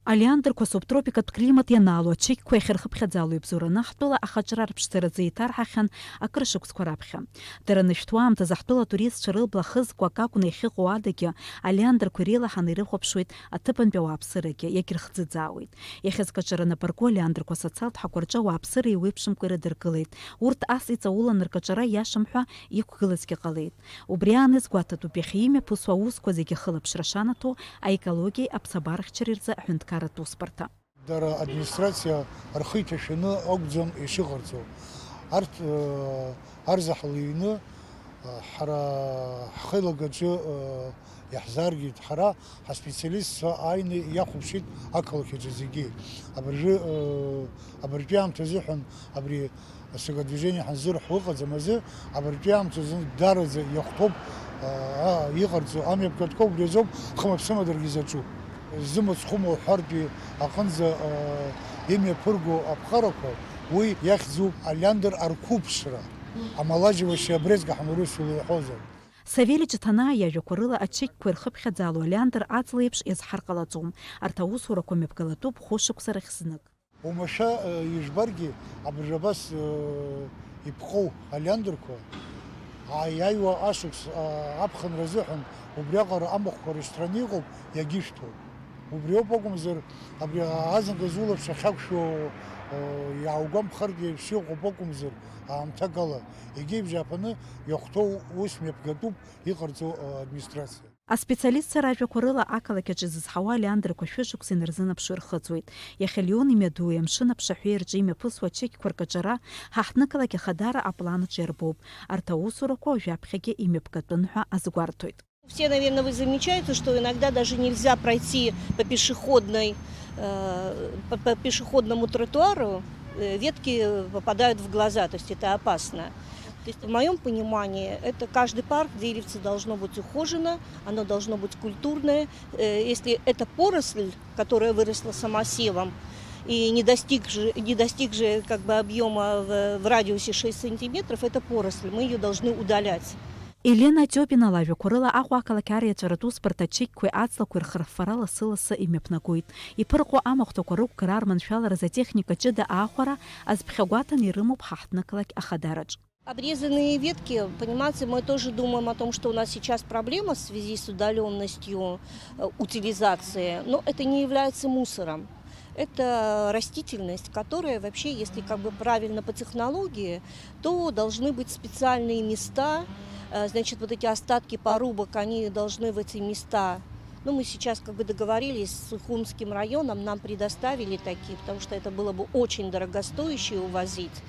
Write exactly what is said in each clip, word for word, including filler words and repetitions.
Олеандрқәа субтропикатә климат ианаало ачықьқәа иахьырхыԥхьаӡало ибзоураны ҳтәыла ахаҿра рыԥшӡаразы иҭарҳахьан акыр шықәсқәа раԥхьа. Дара анышәҭуа аамҭазы ҳтәыла атуристцәа рыбла хызкуа акакәны иахьыҟоу адагьы, олеандрқәа иреилаҳаны ирыхәаԥшуеит аҭыԥантәи ауааԥсырагьы, иагьырхӡыӡаауеит. Иахьазкаҿараны абарго олеандрқәа асоциалтә ҳақәа рҿы ауааԥсыра еиуеиԥшымкәа ирыдыркылеит. Урҭ ас иҵауланы ркаҿара, иашам ҳәа, иқәгылазгьы ҟалеит. Убри аан изгәаҭатәуп иахьа имҩаԥысуа аусқәа зегьы ахылаԥшра шанаҭо аекологиеи аԥсабарахьчареи рзы аҳәынҭқарратә усбарҭа. Дара администрациа рхы иҭашәаны акәӡам ишыҟарҵо. Арҭ, э, арзаҳал иҩны, э, ҳара ҳхеилагаҿы, э, иаҳзааргеит, ҳара ҳаспециалистцәа ааины иахәаԥшит ақалақь аҿы зегьы. Абыржәы, э, абыржәтәи аамҭа азыҳәан абри Асакодвижение ҳанзырҳәо ыҟаӡам азы, абыржәтәи аамҭазы дараӡа иахәҭоуп, аа, иҟарҵо амҩаԥгатәқәа убри азоуп, хымаԥсыма даргьы изаҿу. Зымаҵ хәыма уҳәартәи аҟынӡа, аа, имҩаԥырго аԥҟарақәа, уи иахьӡуп олеандр арқәыԥшра, омолаживающий обрезка ҳәа урысула иҳәозар. Савелич Ҭанаа иажәақәа рыла, ачықьқәа ирхыԥхьаӡало олеандр аҵла еиԥш иазҳар ҟалаӡом. Арҭ аусурақәа мҩаԥгалатәуп хәышықәса рахь знык. Уамашәа, э, ижәбаргьы, абыржә абас, э, иԥҟоу олеандрқәа, ааиааиуа ашықәс, а, аԥхынра азыҳәан убриаҟара амахәқәа рышьҭраны иҟоуп, иагьышәҭуам. Убриоуп акәымзар, абри азныказы улаԥш ахьақәшәо, э, иааугәамԥхартә еиԥш иҟоуп акәымзар, аамҭакала, егьа ибжьаԥаны иахәҭоу ус мҩаԥгатәуп иҟарҵо, э, администрациа. Аспециалистцәа ражәақәа рыла, ақалақь аҿы изызҳауа олеандрқәа шәышықәса инарзынаԥшуа ирхыҵуеит. Иахьа Леон имҩадуи амшын аԥшаҳәеи рҿы имҩаԥысуа ачықьқәа ркаҿара ҳаҳҭнықалақь ахадара аплан аҿы иарбоуп. Арҭ аусурақәа уажәаԥхьагьы имҩаԥгатәын ҳәа азгәарҭоит. Все, наверное, вы замечаете, что иногда даже нельзя пройти по пешеходной, э, по, по пешеходному тротуару, э, ветки попадают в глаза, то есть это опасно. То есть, в моем понимании, это каждый парк в Деревце должно быть ухожено, оно должно быть культурное. Э, если это поросль, которая выросла самосевом и не достигши-, не достигшая как бы объёма в, в радиусе шесть сантиметров, это поросль, мы её должны удалять. Елена Тиопина лажәақәа рыла, Аҟәа ақалақь ариаҵәаратә усбарҭа ачықьқәеи аҵлақәеи рхырффара лассы-лассы имҩаԥнагоит. Иԥырҟо амахәҭақәа рықәгара, рманшәаларазы атехника ҷыда аахәара азԥхьагәаҭаны ирымоуп ҳаҳҭнықалақь ахадараҿ. Обрезанные ветки, понимаете, мы тоже думаем о том, что у нас сейчас проблема в связи с удалённостью, э, утилизации, но это не является мусором. Это растительность, которая вообще, если как бы правильно по технологии, то должны быть специальные места, э, значит, вот эти остатки порубок, они должны в эти места. Ну, мы сейчас как бы договорились с Сухумским районом, нам предоставили такие, потому что это было бы очень дорогостоящее увозить.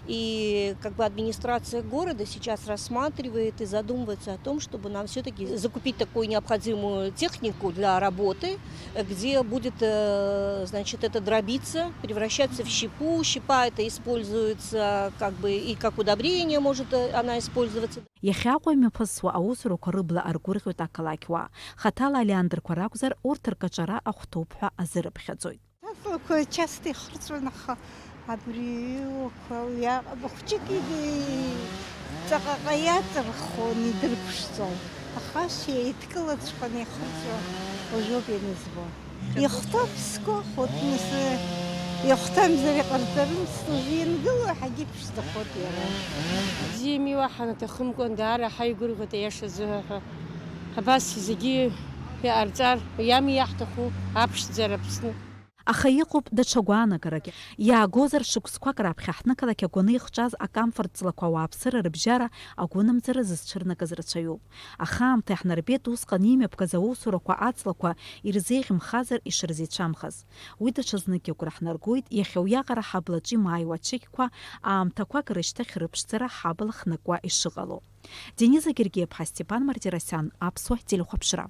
И как бы администрация города сейчас рассматривает и задумывается о том, чтобы нам всё-таки закупить такую необходимую технику для работы, где будет, э, значит, это дробиться, превращаться в щепу. Щепа это используется как бы и как удобрение может, э, она использоваться. Иахьа Аҟәа имҩаԥысуа аусурақәа рыбла аргәырӷьоит ақалақьуаа. Хаҭала олеандрқәа ракәзар, урҭ ркаҿара ахәҭоуп ҳәа азырыԥхьаӡоит. Аҵлақәа часто ихырҵәон, аха абри иуақәа уи аҟ-, хәҷык иди-, ҵаҟаҟа иаҵырхон, идырԥшӡон. Аха ас еидкылаҵәҟьаны ихырҵәо уажәоуп ианызбо. Ихәҭоуп сгәахәуеит, нас, ихәҭамзар иҟарҵарым, сыжәҩангылоу ҳагьы иԥшӡахоит иара. Бзиами уаҳа анаҭахымкәан, даара ҳаигәырӷьоит аиаша азыҳәа ҳәа. Абас зегьы иҟарҵар, иами иаҳҭаху аԥшӡара Аԥсны. Аха иҟоуп даҽа гәаанагарак. Иаагозар, шықәсқәак раԥхьа ҳҭнықалақь агәаны ихҵәаз акамфорт ҵлақәа ауааԥсыра рыбжьара агәынамӡара зызцәырнагаз рацәаҩуп. Аха аамҭа иаҳнарбеит усҟан имҩаԥгаз аусурақәа аҵлақәа ирзеиӷьымхазар ишырзеицәамхаз. Уи даҽазныкгьы агәра ҳнаргоит, иахьа уиаҟара ҳаблаҿы имааиуа ачықьқәа аамҭақәак рышьҭахь рыԥшӡара ҳабла хнакуа ишыҟало. Дениза Гергиаԥҳа, Степан Мартиросиан, Аԥсуа телехәаԥшра.